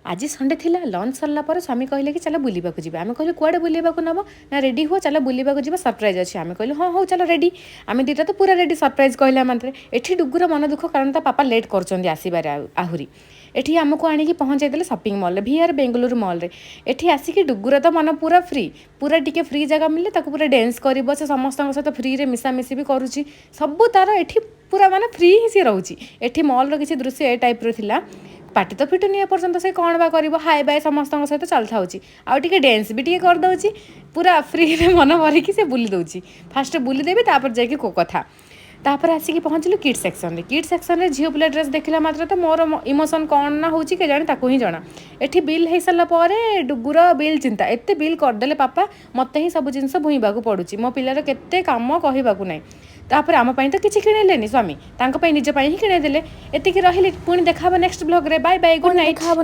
ଆଜି ସଣ୍ଡେ ଥିଲା। ଲଞ୍ଚ ସରିଲା ପରେ ସ୍ୱାମୀ କହିଲେ କି ଚାଲ ବୁଲିବାକୁ ଯିବା। ଆମେ କହିଲୁ, କୁଆଡ଼େ ବୁଲିବାକୁ ନେବ? ନା, ରେଡ଼ି ହୁଅ, ଚାଲ ବୁଲିବାକୁ ଯିବା, ସରପ୍ରାଇଜ୍ ଅଛି। ଆମେ କହିଲୁ, ହଁ ହଉ, ଚାଲ, ରେଡ଼ି। ଆମେ ଦୁଇଟା ତ ପୁରା ରେଡ଼ି ସରପ୍ରାଇଜ୍ କହିଲା ମାତ୍ରେ। ଏଠି ଡୁଗୁର ମନ ଦୁଃଖ, କାରଣ ତା ପାପା ଲେଟ୍ କରୁଛନ୍ତି ଆସିବାରେ। ଆଉ ଆହୁରି ଏଠି ଆମକୁ ଆଣିକି ପହଞ୍ଚାଇ ଦେଲେ ସପିଂ ମଲ୍ରେ, ଭିଆର୍ ବେଙ୍ଗାଲୁରୁ ମଲ୍ରେ। ଏଠି ଆସିକି ଡୁଗୁର ତ ମନ ପୁରା ଫ୍ରି। ପୁରା ଟିକେ ଫ୍ରି ଜାଗା ମିଳିଲେ ତାକୁ ପୁରା ଡ୍ୟାନ୍ସ କରିବ ସେ, ସମସ୍ତଙ୍କ ସହିତ ଫ୍ରିରେ ମିଶାମିଶି ବି କରୁଛି। ସବୁ ତାର ଏଠି ପୁରା ମାନେ ଫ୍ରି ହିଁ ସିଏ ରହୁଛି। ଏଠି ମଲ୍ର କିଛି ଦୃଶ୍ୟ ଏ ଟାଇପ୍ର ଥିଲା। ପାଟି ତ ଫିଟୁନି ଏପର୍ଯ୍ୟନ୍ତ, ସେ କ'ଣ ବା କରିବ? ହାଇ ବାଇ ସମସ୍ତଙ୍କ ସହିତ ଚାଲିଥାଉଛି ଆଉ ଟିକେ ଡ୍ୟାନ୍ସ ବି ଟିକେ କରିଦେଉଛି। ପୁରା ଫ୍ରିରେ ମନ ଭରିକି ସେ ବୁଲି ଦେଉଛି। ଫାଷ୍ଟ ବୁଲିଦେବି, ତାପରେ ଯାଇକି କୋଉ କଥା। ତାପରେ ଆସିକି ପହଞ୍ଚିଲୁ କିଡ୍ ସେକ୍ସନରେ। କିଡ୍ ସେକ୍ସନରେ ଝିଅ ପିଲା ଡ୍ରେସ୍ ଦେଖିଲା ମାତ୍ରେ ତ ମୋର ଇମୋସନ୍ କ'ଣ ନା ହେଉଛି କେଜାଣି, ତାକୁ ହିଁ ଜଣା। ଏଠି ବିଲ୍ ହେଇସାରିଲା ପରେ ଡୁଗୁର ବିଲ୍ ଚିନ୍ତା। ଏତେ ବିଲ୍ କରିଦେଲେ ପାପା, ମୋତେ ହିଁ ସବୁ ଜିନିଷ ଭୁଇଁବାକୁ ପଡ଼ୁଛି। ମୋ ପିଲାର କେତେ କାମ କହିବାକୁ ନାହିଁ। ତାପରେ ଆମ ପାଇଁ ତ କିଛି କିଣେଇଲେନି ସ୍ୱାମୀ, ତାଙ୍କ ପାଇଁ ନିଜ ପାଇଁ ହିଁ କିଣେଇଦେଲେ। ଏତିକି ରହିଲି, ପୁଣି ଦେଖା ହେବ next ବ୍ଲଗ୍ରେ। Bye bye, good night. ଦେଖା ହବ।